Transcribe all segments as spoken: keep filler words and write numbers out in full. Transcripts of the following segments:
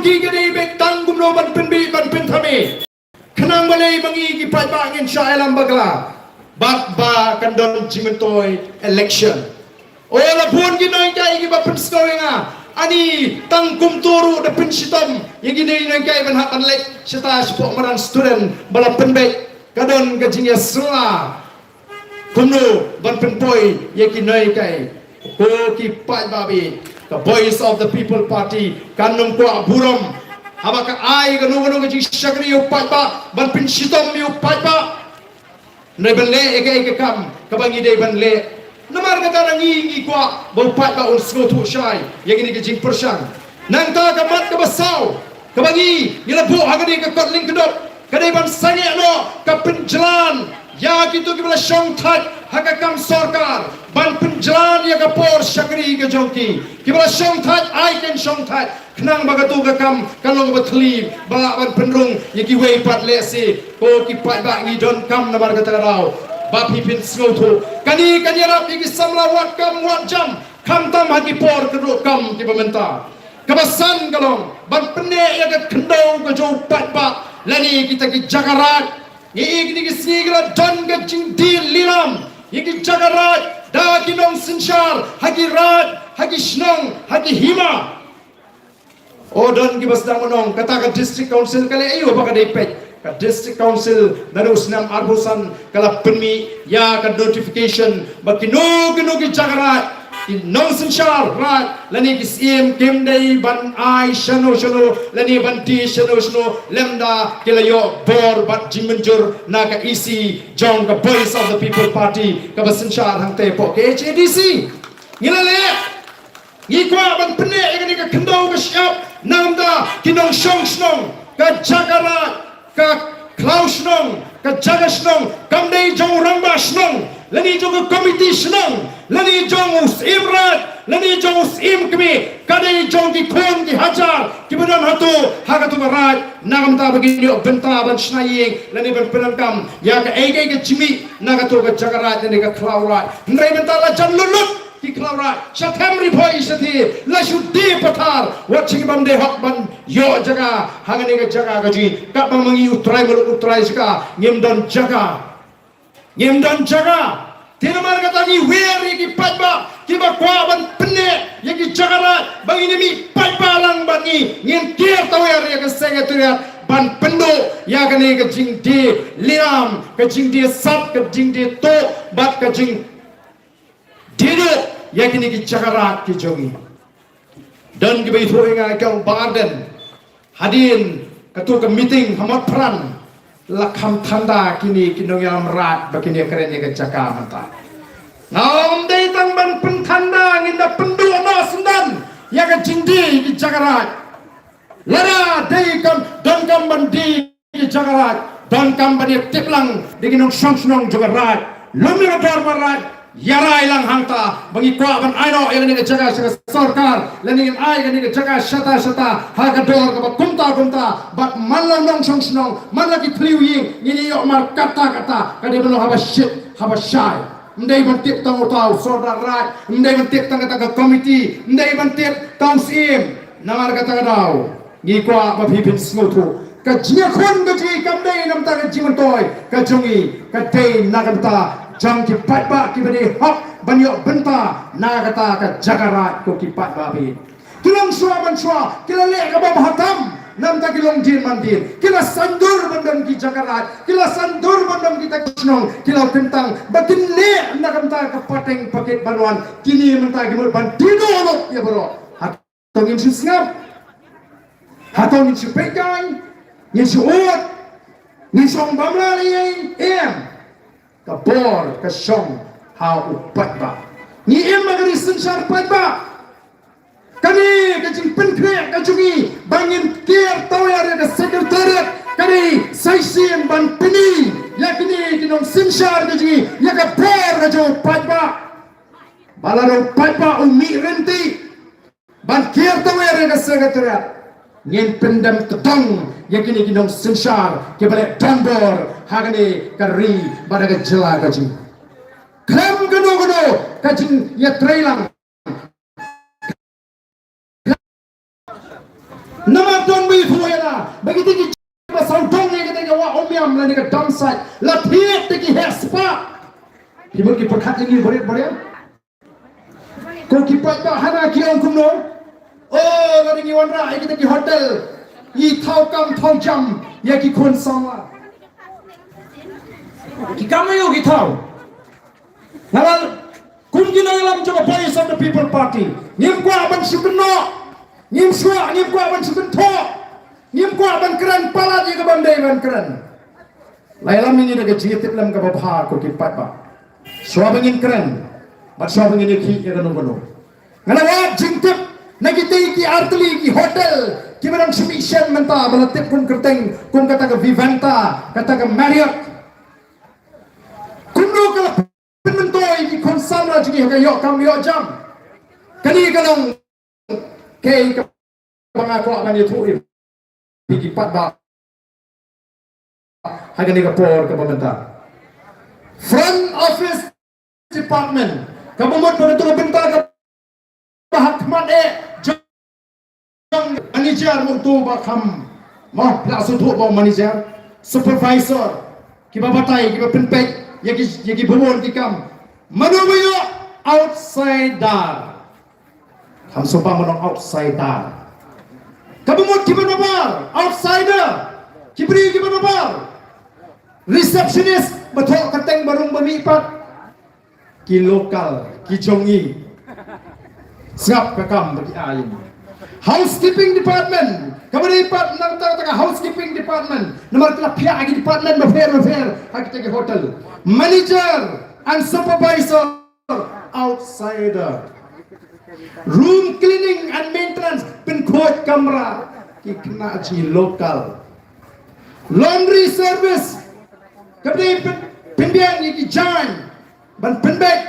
Ka dei beit tang kumno ban pynbeit ban pynthame. Khnang balei ma ngi ki paidbah ngin shah ïalam bakla bad ba kan don jingmyntoi election. O, la bun ki nonghikai kiba pynsngew ïa nga. Ani tang kumta ruh da pynshitom ïa ki nonghikai ban hap ban leit shata shapoh madan student ba la pynbeit. Ka don ka jingïasylla kumno ban pynpoi ïa ki nonghikai. Ko ki paidbah, ka Voice of the People Party kan ym kwah burom haba ka ai kano kano ka jingshakri ïa u paidbah ban pynshitom ïa u paidbah. Ngi ban leh ïa kaei ka kam kaba ngi dei ban leh. Namar kata ngi ngi kwah ba u paidbah un sngewthuh shai ïa kine ki jingpyrshang. Nangta ka mat kaba saw kaba ngi ngi la buh ha kane ka kot lyngkdop ka dei ban sangeh noh ka pynjlan ïa kito kiba la shongthait ha ka kam sorkar, ban pynjlan ïa ka por shakri ka jong ki. Kiba la shongthait ai kin shongthait khnang ba kato ka kam kan long kaba thylli, ba lah ban pynrung ïa kiwei pat. Lehse ko ki paidbah ngi donkam namar kata ka daw ba phi phin sngewthuh. Kane kan ïarap ïa ki samla wad kam wad jam khamtam ha ki por kynroh kam kiba mynta. Kaba san ka long ban pynneh ïa ka khyndew ka jong u paidbah lane kita ki jaka raid. Ngi ïohi kine ki sngi ki la don ka jingdie lilam ïa ki jaka raid da ki nongsynshar ha ki raid, ha ki shnong, ha ki hima. O, don kiba sdang ban ong kata ka District Council ka leh aïu ba ka dei peit. Ka District Council naduh u snem arphew san ka la pynmih ïa ka notification ba kino kino ki jaka raid, ki nongsynshar raid lane ki syiem kim dei ban ai shano shano lane ban die shano shano lymda ki la ïoh bor bad jingmynjur na ka E C jong ka Voice of the People Party kaba synshar hangtei hapoh K H A D C. Ngi la leh, ngi kwah ban pynneh ïa kane ka khyndew ka shyiap namar ki nongshong shnong, ka jaka raid, ka khlaw shnong, ka jaka shnong kam dei jong u rangbah shnong lane jong ka komiti shnong lane jong u syiem raid lane jong u syiem kmie, ka dei jong ki khun ki hajar kiba don hato ha kato ka raid. Na ka bynta ba kin ïoh bynta ban shna ïing lane ban pyndonkam ïa kaei kaei ka jingmih na kato ka jaka raid lane ka khlaw raid. Hynrei mynta la jan lut lut ki khlaw raid, sha Them Ri Bhoi shatei, la shu die pathar wat sha ki bym dei hok ban ïoh jaka ha kane ka jaka ka jong ngi. Katba ma ngi u trai muluk u trai jaka, ngim don jaka. Ngim don jaka. Te namar kata ngi wer ïa ki paidbah kiba kwah ban pynneh ïa ki jaka raid ba ngin ïa mih paidbah lang bad ngi. Ngin kiar tawiar ïa ka Secretariat ban pynduh ïa kane ka jingdie lilam, ka jingdie sap, ka jingdie tuh bad ka jing die duh ïa kine ki jaka raid ki jong ngi. Don kiba ïathuh ïa nga, ki ong Bah Ardent, hadien kato ka meeting ha Motphran la kham thanda kine ki nongïalam raid ba kin ïakren ïa ka jaka mynta. Nga ong ym dei tang ban pynthanda, ngin da pynduh noh syndon ïa ka jingdie ki jaka raid. Lada dei kam, donkam ban die ki jaka raid, donkam ban ïatip lang da ki nongshong shnong jong ka raid. Lum ïa ka dorbar raid, ïarai lang hangta ba ngi kwah ban ai noh ïa kane ka jaka sha ka sorkar lane ngin ai kane ka jaka shata shata ha ka dor kaba kumta kumta. Bad man la u nongshong shnong, man la ki thliew ïing, ngin ïoh mar katta katta. Ka dei ban long haba shit haba shai. Ym dei ban tip tang uta u sordar raid, ym dei ban tip tang kata ka komiti, ym dei ban tip tang u syiem. Namar kata ka daw ngi kwah ba phi phin sngewthuh, ka jingïakhun ka jong ngi kam dei namar ka jingmyntoi ka jong ngi, ka dei na ka bynta jong ki paidbah kiba dei hok ban ïoh bynta na kata ka jaka raid, ko ki paidbah. Ki long shuwa ban shuwa ki la leh kaba bha tam namar ki long dien man dien, ki la saiñdur ban don ki jaka raid, ki la saiñdur ban don kita ki shnong, ki la kyntang ba kin leh na ka bynta ka pateng paket ban wan. Kine mynta ki mut ban die duh lut ïa baroh. Hato ngin shu sngap? Hato ngin shu peit kai? Ngin shu ud? Ngin shu ong bam lah ïa? Em. Ka bor ka shong ha u paidbah. Ngi im ha ka ri synshar paidbah. Kane ka jingpynkhreh ka jong ngi ba ngin kiar tawiar ïa ka Secretariat, ka dei sa shisien ban pyni ïa kine ki nongsynshar ka jong ngi ïa ka bor ka jong u paidbah. Ba lada u paidbah u mih ryntih ban kiar tawiar ïa ka Secretariat, ngin pyndem tdong ïa kine ki nongsynshar kiba leh donbor ha kane ka ri bad ha ka jylla ka jong ngi. Khlem kano kano ka jingïatreilang. Namar don ba ïathuh ïa nga ba kita ki ba sawdong ïa kita ki wah Umiam lane ka Damsait la thied da ki heh spah. Phi mut ki pyrkhat ïa ngi barit barit. Ko ki paidbah, hana ki ong kumno? Oh, lada ngi wanrah ïa kita ki hotel, ngi thaw kam thaw jam ïa ki khun samla. Ki kam aïu ki thaw? Nga la kum ki nongïalam jong ka Voice of the People Party, ngim kwah ban shu kynnoh, ngim shuwa, ngim kwah ban shu kynthoh, ngim kwah ban kren palat ïa ka bym dei ban kren. La ïalam ïa ngi da ka jingïatiplem kaba bha, ko ki paidbah. Shuwa ba ngin kren bad shuwa ba ngin ïakhih ïa kano kano. Nga la wad jingtip na kitei ki artylli ki hotel kiba dang shu mih shen mynta ba la tip kum kyrteng kum kata ka Vivanta, kata ka Marriott. Kumno ka la pynmyntoi ïa ki khun samla jong ngi ha ka ïoh kam ïoh jam? Kane ka long kaei kaba nga kwah ban ïathuh ïa phi ki paidbah ha kane ka por kaba mynta. Front office department, kaba mut ba ka tu ka bynta kaba ha khmat eh jong manager, mut tu ba kham, mo, phi la sngewthuh ba manager, supervisor, kiba batai, kiba pynpeit ïa ki, ïa ki bun ki kam. Mano ba ïoh? Outsider. Kham sngewbha ban ong outsider. Kaba mut kiba nabar, outsider. Ki briew kiba nabar. Receptionist, ba thoh kyrteng ba rung ba mih pat. Ki local, ki jong ngi. Sngap ka kam ba ki ai. Housekeeping department, kaba dei pat nangta ka housekeeping department. Namar ki la phiah ki department bapher bapher ha kita ki hotel. Manager and supervisor, outsider. Room cleaning and maintenance, pynkhuid kamra, ki khynnah jong ngi local. Laundry service, kaba dei pyn, pynbiang ïa ki jaiñ ban pynbeit,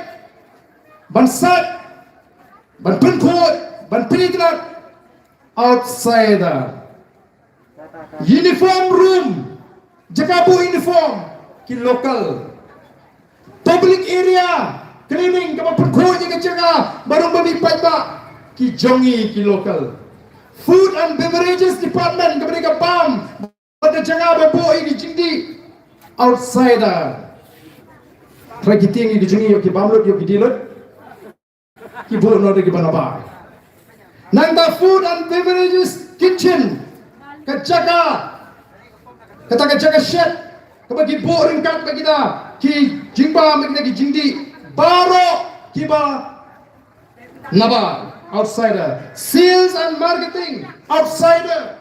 ban sait, ban pynkhuid, ban pynitynnad, outsider. Uniform room, jaka buh uniform, ki local. Public area cleaning, kaba pynkhuid ïa ka jaka ba rung ba mih paidbah, ki jong ngi, ki local. Food and beverages department, kaba dei ka bam bad ka jaka ba buh ïa ki jingdih, outsider. Trai ki tieng ïa ki jong ngi, ïoh ki bam lut, ïoh ki dih lut. Ki buh noh da kiba nabar. Nangta food and beverages kitchen, ka jaka, kata ka jaka shed kaba ki buh ryngkat bad kita ki jingbam, bad kita ki jingdih, baroh kiba nabar, outsider. Sales and marketing, outsider.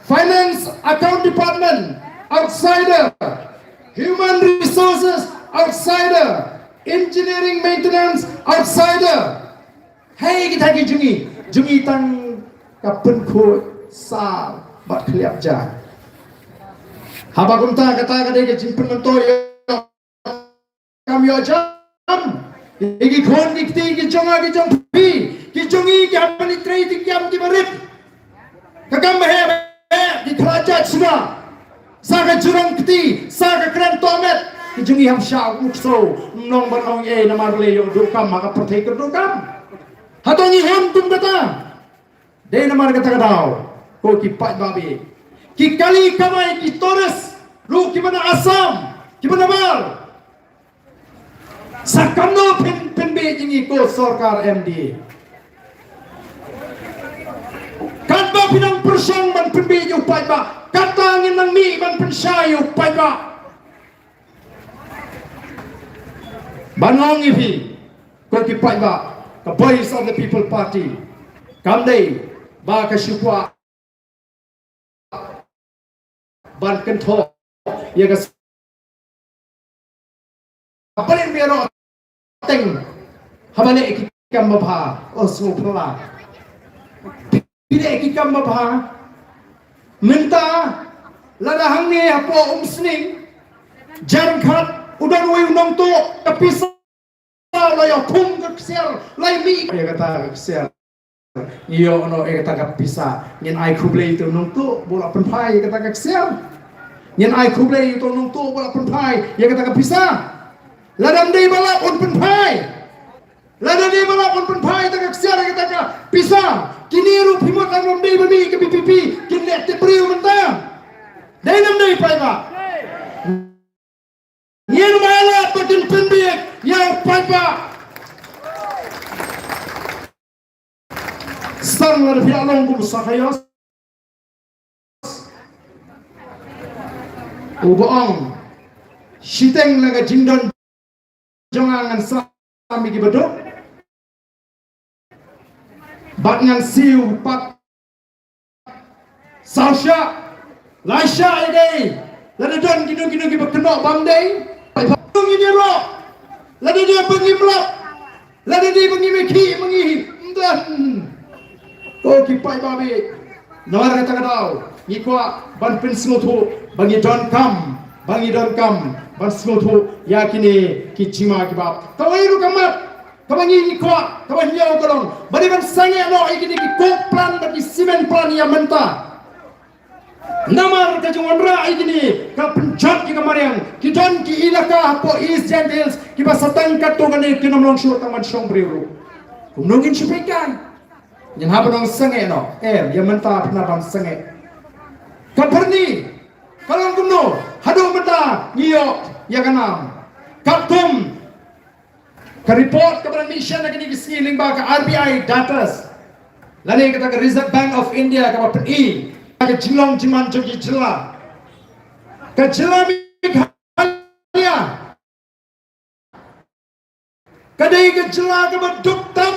Finance account department, outsider. Human resources, outsider. Engineering maintenance, outsider. Hei kita ki jong ngi, jong ngi tang ka pynkhuid sar bad khlieh ja. Haba kumta kata ka dei ka jingpynmyntoi ïa kam ïoh jam. Ïa ki khun ki kti ki jong nga ki jong phi, ki jong ngi ki hap ban ïatrei ïa ki kam kiba rit. Ka kam ba heh ba heh ki khlad jait suda. Sa ka jurong kti, sa ka kren tohmet. Ki jong ngi hap shah u ksew, ym long ban ong ei namar lei ïoh duh kam ha ka pyrthei ka duh kam. Hato ngi hon kum kata? Dei namar kata ka daw, ko ki paidbah, ki kali kamai ki tourist ruh kiba na Assam, kiba nabar. Sa kamno phin, phin pynbiej ïa ngi ko sorkar M D A? Katba phi nang pyrshang ban pynbiej ïa u paidbah, kata ngin nang mih ban pynshai ïa u paidbah. Ban ong ïa phi ko ki paidbah, ka Voice of the People Party kam dei ba ka shu kwah ban kynthoh ïa ka Haba leh mero teng, haba leh ki kam ba bha, o sngewphylla. Phi leh ki kam ba bha. Mynta lada hangne hapoh Umsning, Jaiñkhat, u don uwei u nongtuh, ka pisa la ïoh khum ka ksiar, la mih ïa kata ka ksiar. Ngi ïoh noh ïa kata ka pisa. Ngin ai khublei ïa uto u nongtuh ba u la pynphai ïa kata ka ksiar. Ngin ai khublei ïa uto u nongtuh ba u la pynphai ïa kata ka pisa. Lada ym dei ba lap un pynphai. Lada ym dei ba lap un pynphai ïa kata ka ksiar, ïa kata ka pisa. Kine ruh phi mut lem ym dei ba mih ka VPP, kin leh tip briew mynta. Dei ne ym dei paidbah? Ngin ym ailad ba kin pynbieit ïa u paidbah. Stang lada phi la long kum u Sakhaios uba ong, shiteng la ka jingdon jong nga ngan sam ïa kiba duk bad ngan siew pat saw shah, lai shah ïa dei. Lada don kino kino kiba kynnoh bam dei, ngi ïaroh. Lada dei ba ngim lap, lada dei ba ngim ïakhih ma ngi, ym don. Ko ki paidbah, namar kata ka daw ngi kwah ban pynsngewthuh ba ngi donkam, ba ngi donkam ban sngewthuh ïa kine ki jingma kiba ap. Kawei ruh ka mat kaba ngi, ngi kwah, kaba hynñiew ka long ba dei ban sangeh noh ïa kine ki coke plant bad ki cement plant ïa mynta. Namar ka jingwanrah ïa kine ka pynjot ïa ka mariang. Ki don ki ilaka hapoh East Jaintia Hills kiba sa tang katto katne, kin ym long shuh tang ban shong briew ruh. Kumno ngin shu peit kai? Ngin hap ban ong sangeh noh. Eh, ïa mynta pynban ban sangeh. Ka Byrni ka long kumno? Haduh mynta ngi ïoh ïa ka nam. Katkum ka report kaba la mih shen ha kine ki sngi lyngba ka R B I datas lane kata ka Reserve Bank of India kaba pyni ka jinglong jingman jong ki jylla, ka jylla Meghalaya ka dei ka jylla kaba duk tam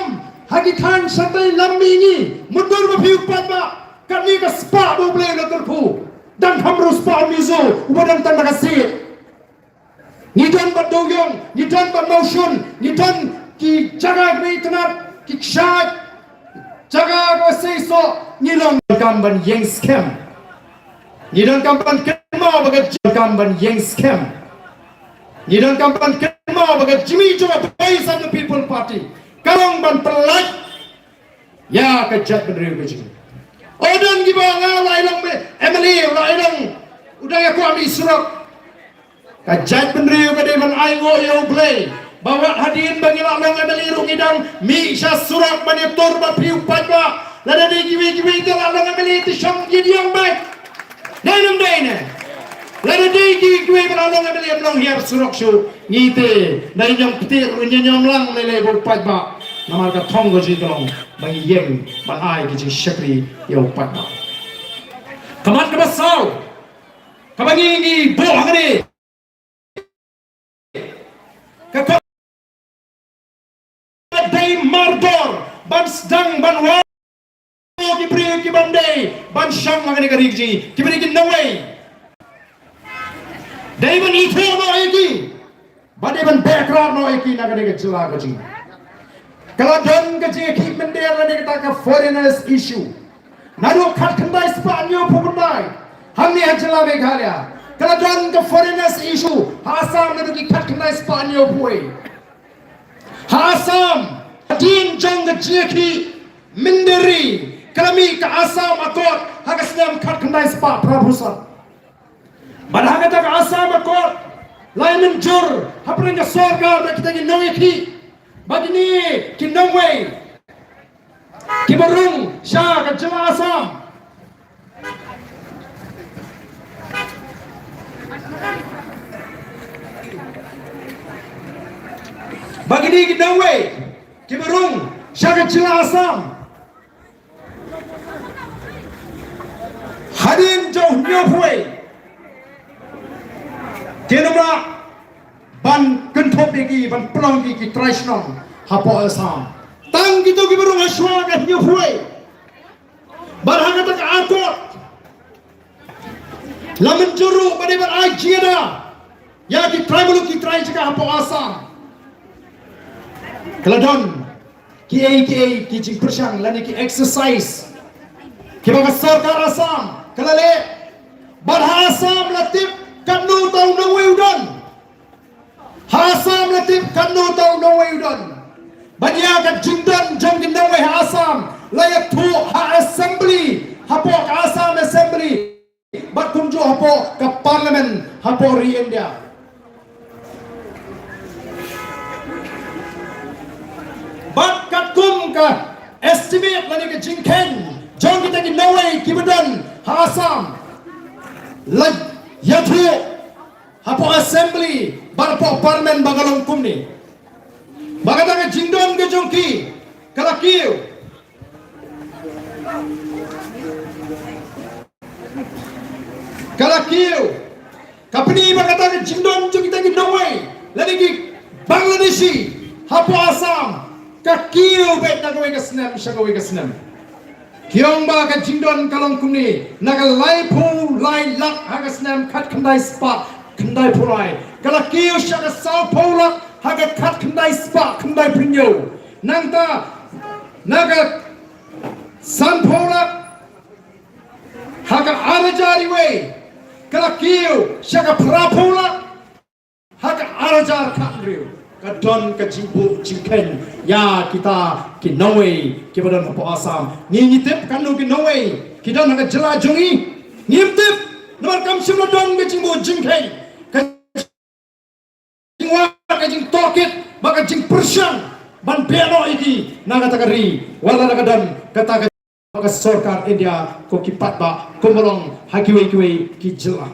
ha ki thaiñ shatei lam mihngi. Mutdur ba phi u paidbah, kane ka spah ba U Blei u la kyrkhu. Dang kham ruh spah u Mizo uba dang tang da ka siej. Ngi don bad dewiong, ngi don bad mawshun, ngi don ki jaka kiba itynnad, ki kshaid, jaka kiba seisoh, ngi long kam ban ïeng skhem. Ngi donkam ban kynmaw ba ka jingkam ban ïeng skhem. Ngi donkam ban kynmaw ba ka jingmih jong ka Voice of the People Party ka long ban pyllait ïa ka jaitbynriew ka jong ngi. O don kiba nga la ïalong M L A, la ïalong u dang ïakob mih surok. Ka jaitbynriew ka dei ban ainguh ïa U Blei ba wat hadien ba ngi la long M L A ruh ngi dang mih sha surok ban ïatur bad phi u paidbah. Lada dei kiwei kiwei te la long M L A te shong ïa diang bad. Dei ne ym dei ne? Lada dei kiwei kiwei ba la long M L A ym long hiar surok shuh, ngi te dei ñiong ptit ruh ñiong lang lei lei bad u paidbah. Namar ka thong ka jong ngi ka long ba ngi ïeng ban ai ka jingshakri ïa u paidbah. Ka mat kaba saw kaba ngi, ngi buh hangne, ka kot dei mardor ban sdang ban wad ki briew kiba ym dei ban shong ha kane ka ri ka jong ngi, kiba dei ki nongwei. Dei ban ithuh noh ïa ki bad dei ban beh krad noh ïa ki na kane ka jylla ka jong ngi. Ka la don ka jingïakhih mynder lane kata ka foreigners issue naduh khatkhyndai spah hynñiewphew khyndai hangne ha jylla Meghalaya. Ka la don ka foreigners issue ha Assam naduh ki khatkhyndai spah hynñiewphew. Ha Assam, hadien jong ka jingïakhih mynder ri ka la mih ka Assam Accord ha ka snem khatkhyndai spah phraphew san. Bad ha kata ka Assam Accord la ïa mynjur hapdeng ka sorkar bad kita ki nongïakhih ba kine ki nongwei kiba rung sha ka jylla Assam ba kine ki nongwei kiba rung sha ka jylla Assam hadien jong u hynñiewphew, kin ym lah ban kynthup ïa ki, ban pynlong ïa ki ki trai shnong hapoh Assam. Tang kito kiba rung hashwa ka hynñiewphew. Bad ha kata ka Accord la mynjur ruh ba dei ban ai jingïada ïa ki trai muluk ki trai jaka hapoh Assam. Ka la don kiei kiei ki jingpyrshang lane ki exercise kiba ka sorkar Assam ka la leh. Bad ha Assam la tip katno uta u nongwei u don. Ha Assam la tip katno uta u nongwei u don. Bad ïa ka jingdon jong ki nongwei ha Assam la ïathuh ha Assembly, hapoh ka Assam Assembly, bad kumjuh hapoh ka Parliament hapoh ri India. Bad katkum ka estimate lane ka jingkheiñ jong kita ki nongwei kiba don ha Assam la ïathuh hapoh Assembly bad hapoh Parliament ba ka long kumne. Ba kata ka jingdon ka jong ki ka la kiew. Ka la kiew. Ka pyni ba kata ka jingdon jong kita ki nongwei lane ki Bangladeshi hapoh Assam ka kiew beit na kawei ka snem sha kawei ka snem. Ki ong ba ka jingdon ka long kumne, na ka laiphew lai lak ha ka snem khatkhyndai spah khyndaiphew lai, ka la kiew sha ka sawphew lak ha ka khatkhyndai spah khyndaiphew hynñiew. Nangta na ka sanphew lak ha ka ar hajar wei, ka la kiew sha ka phraphew lak ha ka ar hajar khathynriew. Ka don ka jingbuh jingkheiñ ïa kita ki nongwei kiba don hapoh Assam. Ngi ngi tip katno ki nongwei ki don ha ka jylla jong ngi? Ngim tip. Namar kam shym la don ka jingbuh jingkheiñ. Ka jingwad, ka jingtohkit bad ka jingpyrshang ban beh noh ïa ki na kata ka ri. Wat la ka don kata ka ka sorkar India, ko ki paidbah, kumba long ha kiwei kiwei ki jylla.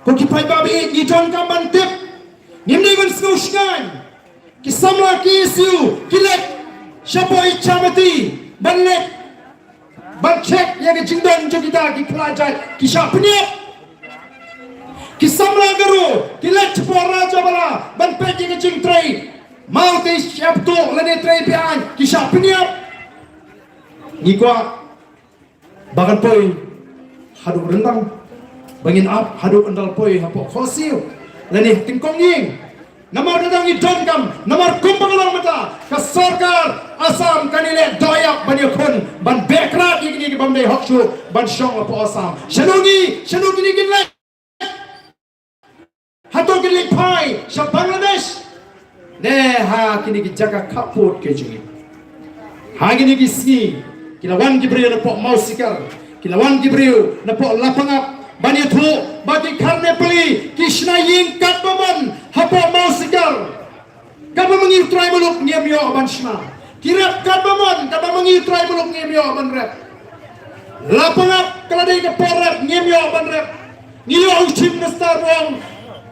Ko ki paidbah ba ïeit, ngi donkam ban tip. Ngim dei ban sngew shngaiñ. Ki samla K S U ki leit shapoh Chamati ban leit ban check ïa ka jingdon jong kita ki khlajait, ki shah pynïap. Ki samla Garo ki leit shapoh Rajabala ban peit ïa ka jingtrei mawtei sheptuh lane trei beaiñ, ki shah pynïap. Ngi kwah ba kan poi haduh ryndang, ba ngin ap haduh ynda la poi hapoh khohsiew lane ha tyngkong ïing. Namar kata ngi donkam, namar kumba ka long mynta, ka sorkar Assam kan ïaleh dohïap ban ïakhun, ban beh krad ïa kine ki bym dei hok shuh ban shong hapoh Assam. Shano ngi, shano kine kin leit? Hato kin leit phai sha Bangladesh? Ne ha kine ki jaka khappud ki jong ngi. Ha kine ki sngi ki la wan ki briew napoh Mawsikar, ki la wan ki briew napoh Lapangap ban ïathuh ba ki khar Nepali ki shna ïing katba mon hapoh Mawsikar. Katba ma ngi u trai muluk ngim ïoh ban shna. Ki rep katba mon, katba ma ngi u trai muluk ngim ïoh ban rep. Lapangap ka la dei ka por rep, ngim ïoh ban rep. Ngi ïoh u Chief Minister ba ong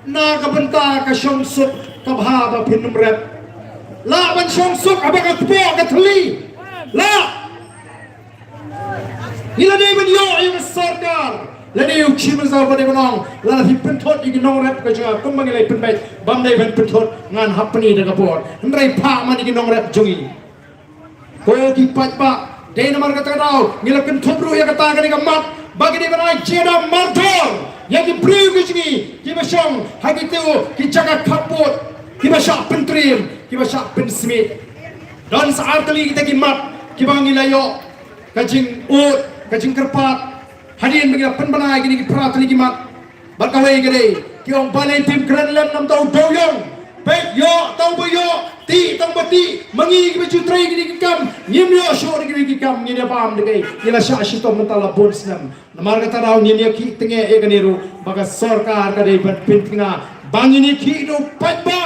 na ka bynta ka shongsuk ka bha ba phin ym rep. Lah ban shongsuk haba ka kpoh ka thylli. Lah. Ngi la dei ban ïoh ïa ka sorkar. La dei u Chief Minister ba dei ban ong, lada phi pynthut ïa ki nongrep ka jong nga kumba ngi la pynbeit, bym dei ban pynthut, ngan hap pyni da ka bor. Hynrei phah man ïa ki nongrep jong ngi. Ko ki paidbah, dei namar kata ka daw ngi la kynthup ruh ïa kata ka dei ka mat ba ki dei ban ai jingïada mardor ïa ki briew ki jong ngi kiba shong ha kito ki jaka khappud, kiba shah pyntriem, kiba shah pynsmit. Don sa ar tylli kita ki mat kiba ngi la ïoh ka jingud, ka jingkyrpad. Hadien ba ngi la pynbna ïa kine ki phra tylli ki mat. Bad kawei ka dei, ki ong balei phim kren lem na bynta u dewïong. Peit, ïoh tang ba ïoh, tih tang ba tih. Ma ngi kiba ju trei kine ki kam, ngim ïoh shuh da kine ki kam, ngin ïa bam da kaei? Ngi la shah shitom mynta la bun snem. Namar kata daw ngin ïa khih tyngeh ïa kane ruh ba ka sorkar ka dei ban pynthikna ba ngin ïa khih da u paidbah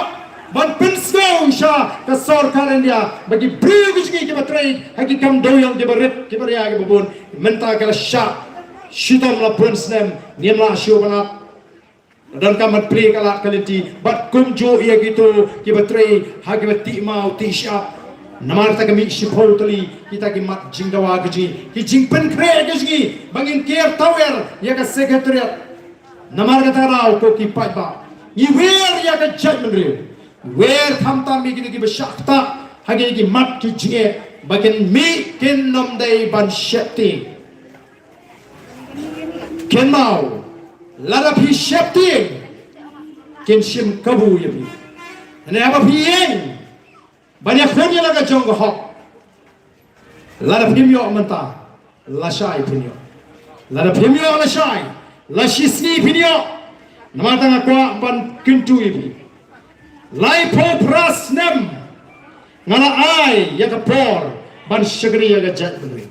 ban pynsngew sha ka sorkar India ba ki briew ki jong ngi kiba trei ha ki kam dewïong, kiba rit kiba ria kiba bun, mynta ka la shah shitom la bun snem ngim lah shuh ban ap. Donkam ban plie ka lad ka lynti bad kumjuh ïa kito kiba trei ha kiba tih maw tih shyiap. Namar kata ka mih shiphew tylli kita ki mat jingdawa ki jong ngi, ki jingpynkhreh ki jong ngi ba ngin ker tawer ïa ka Secretariat. Namar kata daw ko ki paidbah, ngi wer ïa ka jaitbynriew, ngi wer khamtam ïa kine kiba shah ktah ha kine ki mat ki jingeh ba kin mih, kin ym dei ban sheptieng. Kin maw, lada phi sheptieng kin shim kabu ïa phi. Hynrei haba phi ïeng ban ïakhun ïa la ka jong ka hok, lada phim ïoh mynta, lashai phin ïoh. Lada phim ïoh lashai, la shisngi phin ïoh. Namar kata nga kwah ban kyntu ïa phi. Laiphew phra snem nga la ai ïa ka por ban shakri ïa ka jaitbynriew.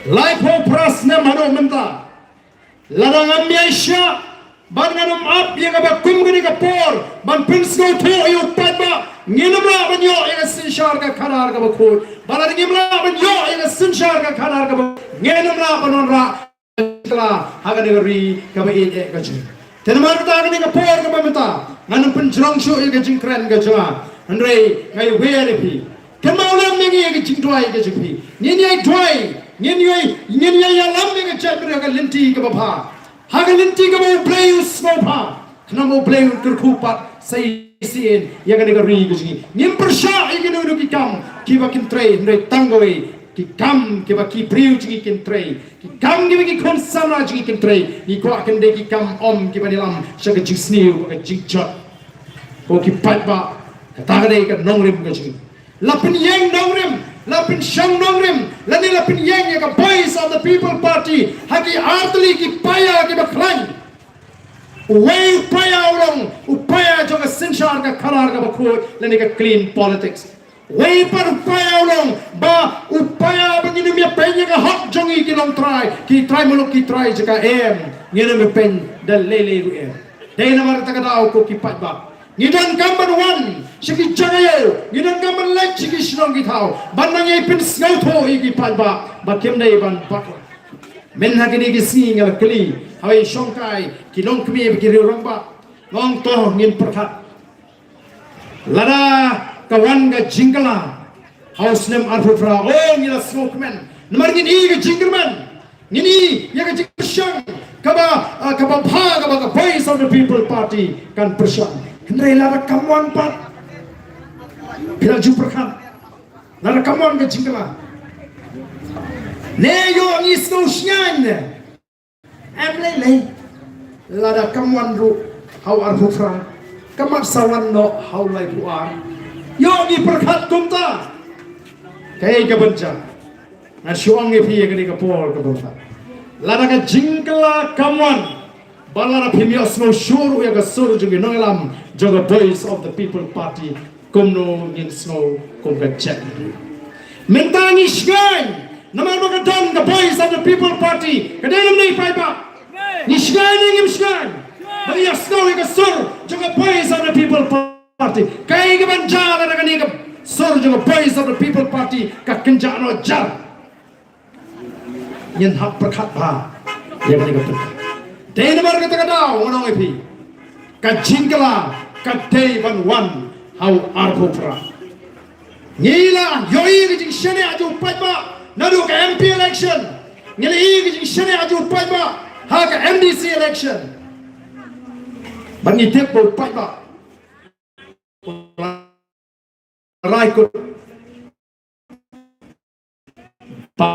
Laiphew phra snem haduh mynta, lada ngam ïaishah bad ngan ym ap ïa kaba kum kane ka por ban pynsngewthuh ïa u paidbah Ngin ym lah ban ïoh ïa ka synshar ka khadar kaba khuid. Ba lada ngim lah ban ïoh ïa ka synshar ka khadar kaba, ngin ym lah ban wanrah ha kane ka ri kaba ïeit eh ka jong ngi. Te namar kata ha kane ka por kaba mynta ngan ym pynjrong shuh ïa ka jingkren ka jong nga. Hynrei nga ïawer ïa phi. Kynmaw lem ïa ngi ïa ka jingduwai ka jong phi. Ngin ïai duwai, ngin ïai, ngin ïai ïalam ïa ka jaitbynriew ha ka lynti kaba bha, ha ka lynti kaba U Blei u sngewbha. Khnang U Blei un kyrkhu pat sa shisien ïa kane ka ri ka jong ngi. Ngim pyrshah ïa kino kino ki kam kiba kin trei, hynrei tang kawei ki kam kiba ki briew jong ngi kin trei, ki kam kiba ki khun samla jong ngi kin trei. Ngi kwah kin dei ki kam ym kiban ïalam sha ka jingsniew bad ka jingjot. Ko ki paidbah, kata ka dei ka nongrim ka jong ngi. La pynïeng nongrim, la pynshong nongrim, lane la pynïeng ïa ka Voice of the People Party ha ki artylli ki paia kiba khlaiñ. Uwei u paia u long u paia jong ka synshar ka khadar kaba khuid lane ka clean politics. Uwei pat u paia u long ba u paia ba ngin ym ïapeiñ ïa ka hok jong ngi ki longtrai, ki trai muluk, ki trai jaka, em, ngin ym ïapeiñ da lei lei ruh, em. Dei namar kata ka daw ko ki paidbah, ngi donkam ban wan sha ki jaka ïew, ngi donkam ban leit sha ki shnong ki thaw ban nang ïai pynsngewthuh ïa ki paidbah ba kim dei ban bakla. Mynta kine ki sngi nga la kylli ha i shongkai ki longkmie bad ki riew rangbah. Nga ong to ngin pyrkhat. Lada ka wan ka jingkylla ha u snem arphew phra, oh, ngi la sngewkmen namar ngin i ka jingkyrmen. Ngin i ïa ka jingkyrshan kaba, ah, kaba bha kaba ka Voice of the People Party kan pyrshang. Hynrei lada kam wan pat, phi la ju pyrkhat, lada kam wan ka jingkylla, ne ïoh ngi sngew shngaiñ ne? Em lei lei. Lada kam wan ruh ha u arphew phra, kam sa wan noh ha u laiphew ar. Ïoh ngi pyrkhat kumta. Kaei kaban jia? Nga shu ong ïa phi ïa kane ka por kaba mynta, lada ka jingkylla kam wan, bad lada phim ïohsngew shuh ruh ïa ka sur jong ki nongïalam jong ka Voice of the People Party, kumno ngin sngew kum ka jaitbynriew? Mynta ngi shngaiñ namar ba ka don ka Voice of the People Party. Ka dei ne ym dei, paidbah? Ngi shngaiñ ne ngim shngaiñ ba ngi ïohsngew ïa ka sur jong ka Voice of the People Party? Kaei kaban jia lada kane ka sur jong ka Voice of the People Party ka kynjah noh jar? Ngin hap pyrkhat bha ïa kane ka pyrkhat. Dei namar kata ka daw ngan ong ïa phi, ka jingkylla ka dei ban wan ha u arphew phra. Ngi la ïohi ka jingshaniah jong u paidbah naduh ka M P election. Ngi la ïohi ka jingshaniah jong u paidbah ha ka M D C election. Bad ngi tip ba u paidbah rai kut ba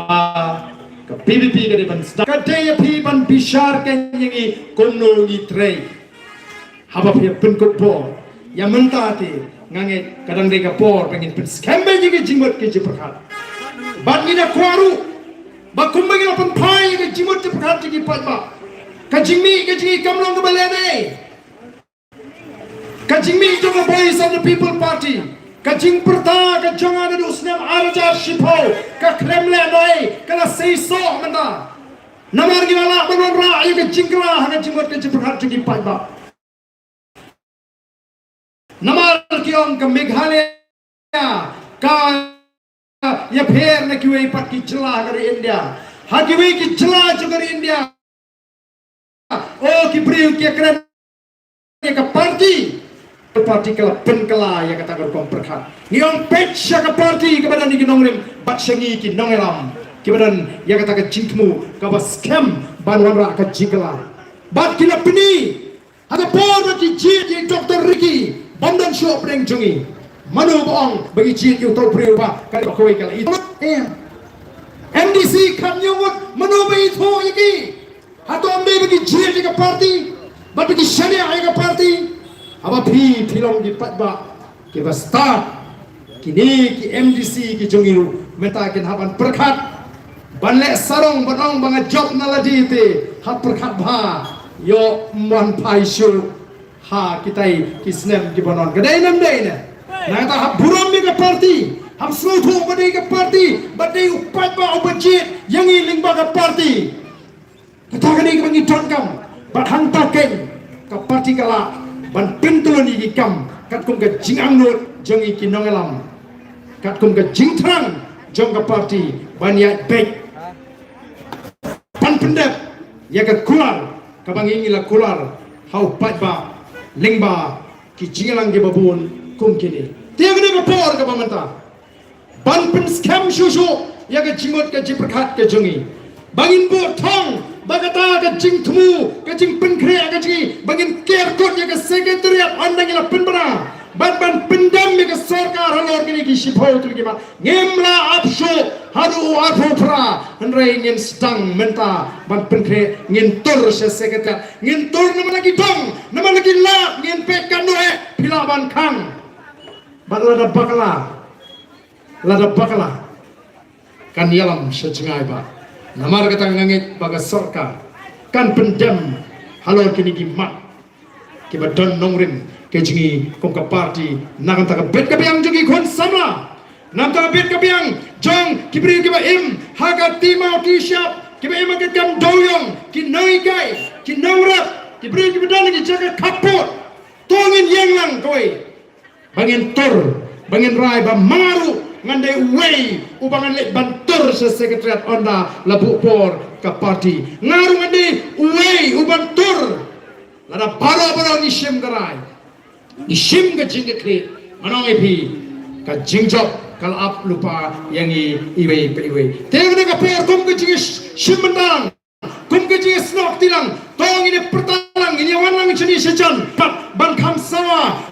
ka P P P ka dei ban sdang. Ka dei ïa phi ban bishar ka ïa ngi kumno ngi trei. Haba phi pynkup bor ïa mynta te, nga ngeit ka dang dei ka por ba ngin pynskhem beit ïa ki jingmut ki jingpyrkhat. Bad ngi da kwah ruh ba kumba ngi la pynphai ïa ki jingmut jingpyrkhat jong ki paidbah, ka jingmih ka jong ngi kam long kaba leh dei. Ka jingmih jong ka Voice of the People Party, ka jingpyrta ka jong nga naduh u snem ar hajar shiphew, ka khlem leh noh ei, ka la seisoh mynta. Namar ngi la lah ban wanrah ïa ka jingkylla ha ka jingmut ka jingpyrkhat jong ki paidbah. Namar ki ong ka Meghalaya ka ïapher na kiwei pat ki jylla ha ka ri India. Ha kiwei ki jylla jong ka ri India, oh, ki briew ki ïakren ïa ka party, ka party ka la pynkylla ïa kata ka rukom pyrkhat. Ngi ong peit sha ka party kaba don ïa ki nongrim bad sha ngi ki nongïalam kiba don ïa kata ka jingthmu kaba skhem ban wanrah ka jingkylla. Bad ki la pyni ha ka por ba ki jied ïa i Doctor Ricky bym don shuh pdeng jong ngi. Mano ba ong ba ki jied ïa uto u briew ba ka dei ba kawei ka la i? Em. M D C khatñiew ngut, mano ba ithuh ïa ki? Hato ym dei ba ki jied ïa ka party bad ba ki shaniah ïa ka party? Haba phi, phi long ki paidbah kiba stad, kine ki M D C ki jong ngi ruh mynta kin hap ban pyrkhat, ban leh sarong, ban ong ba nga jop na lade te. Hap pyrkhat bha, ïoh ym wan phai shuh ha kitai ki snem kiban wan. Ka dei ne ym dei ne? Nangta hap burom ïa ka party, hap sngewthuh ba dei ka party, ba dei u paidbah uba jied ïa ngi lyngba ka party. Kata ka dei kaba ngi donkam. Bad hangta keiñ ka party ka lah ban pyntlun ïa ki kam katkum ka jingangnud jong ngi ki nongïalam, katkum ka jingthrang jong ka party ban ïaid beit ban pyndep ïa ka kular kaba ngi ngi la kular ha u paidbah lyngba ki jingïalang kiba bun kum kine. Te kane ka por kaba mynta ban pynskhem shuh shuh ïa ka jingmut ka jingpyrkhat ka jong ngi. Ba ngin buh thong ba kata ka jingthmu ka jingpynkhreh ka jong ngi ba ngin ker kut ïa ka secretariat ynda ngi la pynbna ban ban pyndem ïa ka sorkar halor kine ki shiphew tylli ki mat. Ngim la ap shuh haduh u arphew phra, hynrei ngin sdang mynta ban pynkhreh, ngin tur sha secretariat, ngin tur namar la ki dong, namar la ki lad, ngin peit katno eh phi lah ban khang. Bad lada bakla, lada bakla, kan ïalam sha jngai ba namar kata nga ngeit ba ka sorkar kan pyndem halor kine ki mat kiba don nongrim ka jong ngi kum ka party na ka bynta ka bit ka biang jong ki khun samla, na ka bynta ka bit ka biang jong ki briew kiba im ha ka T-Mawt T-Shap, kiba im ha ka kem dewïong, ki nonghikai, ki nongrep, ki briew kiba don ha ki jaka khappud. To ngin ïeng lang kawei ba ngin tur, ba ngin rai ba ma nga ruh ngan dei uwei uba ngan leit ban tur sha secretariat ynda la buh por ka party. Nga ruh ngan dei uwei uban tur. Lada baroh baroh ngi shim ka rai, ngi shim ka jingkitkhlieh, ngan ong ïa phi, ka jingjop ka la ap lypa ïa ngi iwei pa iwei. Te kane ka por kum ka jingshim bynta lang, kum ka jingsnoh kti lang, to ngin ïa pyrta lang, ngin ïa wan lang shane shajan pat ban kham sawa